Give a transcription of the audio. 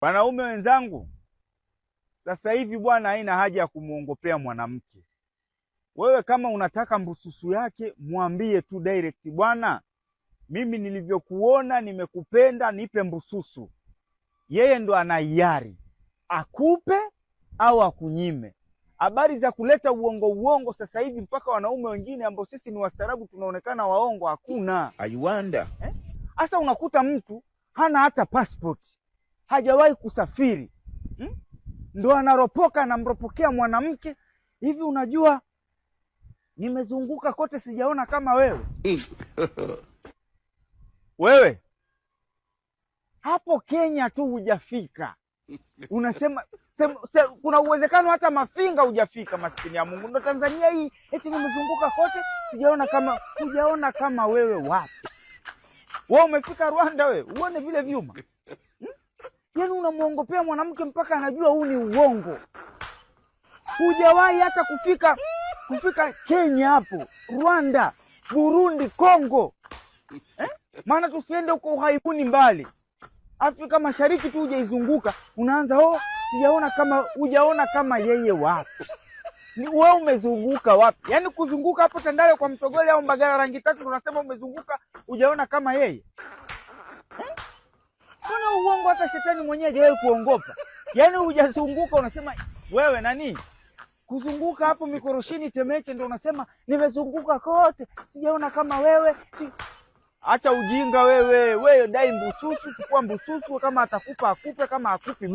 Wanaume wenzangu, sasa hivi bwana, haina haja ya kumuongopea mwanamke. Wewe kama unataka mbususu yake, mwambie tu direct, bwana, mimi nilivyokuona nimekupenda, nipe mbususu. Yeye ndo ana hiari akupe au akunyime. Habari za kuleta uongo uongo sasa hivi mpaka wanaume wengine ambao sisi ni wastaarabu tunaonekana waongo, hakuna. I wonder. Sasa unakuta mtu hana hata passport, hajawahi kusafiri, Ndo anaropoka, anamropokea mwanamke hivi, unajua nimezunguka kote sijaona kama wewe. Wewe hapo Kenya tu hujafika, unasema kuna uwezekano hata Mafinga hujafika, maskini ya Mungu. Ndo Tanzania hii, eti nimezunguka kote sijaona kama, hujaona kama wewe wapi? Wewe umefika Rwanda wewe, uone vile vyuma. Yaani unamuongopea mwanamke mpaka anajua huu ni uongo. Hujawahi hata kufika Kenya hapo, Rwanda, Burundi, Kongo. Maana tusiende huko uhaibuni mbali. Afrika Mashariki tu hujaizunguka, unaanza oh, sijaona kama, hujaona kama yeye wapi? Ni wewe umezunguka wapi? Yaani kuzunguka hapo Tandale kwa Mtogole au Mbagala rangi tatu tunasema umezunguka, hujaona kama yeye. Mbona uongo hata shetani mwenyewe hajawahi kuongopa. Yaani hujazunguka unasema wewe nani? Kuzunguka hapo Mikoroshini Temeke ndio unasema nimezunguka kote, sijaona kama wewe. Acha ujinga wewe. Wewe dai mbususu, chukua mbususu, kama atakupa akupe, kama hakupi.